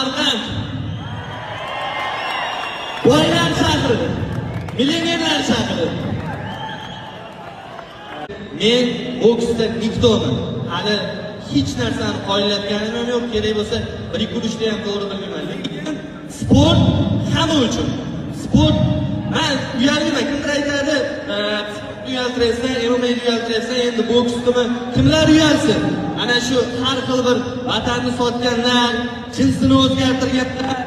Samarqand. Boylar shahri, millionerlar shahri. Men boksda никто man. Hali hech narsani qoyillatganim ham yo'q. Kerak bo'lsa, bir ikki urishni ham to'g'ri bilmayman. Lekin sport hamma uchun. Sport, man uyalmayman. Kimdir aytadi, uyaltiryapsan, MMA'ni uyaltiryapsan, endi boksdimi? Kimlar uyalsin? Ana shu har xil bir vatanni sotganlar, jinsini o'zgartirganlar,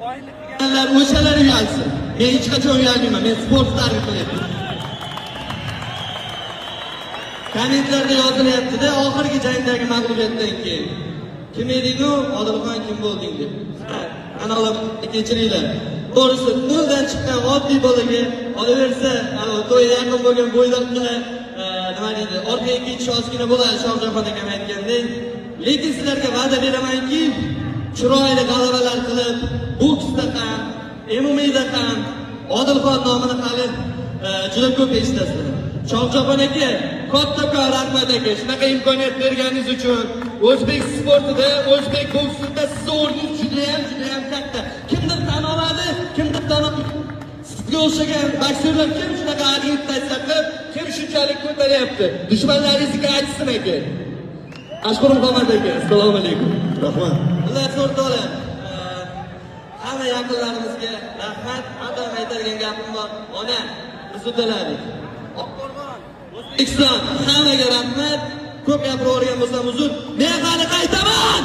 xoinlik qilganlar, o'shalar uyalsin. Men hech qachon uyalmayman. Men sport targ'ib qilyapman. Kommentlarda yozilyapti-da, oxirgi jangdagi mag'lubiyatdan keyin. Kim eding-u, Odilxon, kim bo'lding deb. Ana ular, kechiringlar. To'g'risi, noldan chiqqan oddiy bolaga olaversa, ana to'yga yaqin bo'lgan bo'ydoqqa nima deydi, orqaga ketish ozgina bo'ladi, Shohjahon akam aytgandek. Lekin sizlarga va'da beramanki, chiroyli g'alabalar qilib, boksda ham, MMA'da ham Odilxon nomini hali juda ko'p eshitasizlar. Shohjahon aka, kattakon rahmat aka, shunaqa imkoniyat berganingiz uchun. O'zbek sportida, o'zbek boksida sizni o'rningiz juda ham, juda ham katta. Kimdir tan oladi, kimdir tan olmaydi. Sizga o'xshagan boksyorlar kim shunaqa agitatsiya qilib, kim shunchalik ko'taryapti? Dushmanlaringizga aytsin aka. Mashhur Muhammad aka, assalomu alaykum. Rahmat. Xullas, o'rtoqlar, hamma yaqinlarimizga rahmat. Har doim aytadigan gapim bor. Ona, biz uddalardik. Oqqo'rg'on, O'zbekiston, hammaga rahmat. Ko'p gapirib yuborgan bo'lsam uzr. Men hali qaytaman.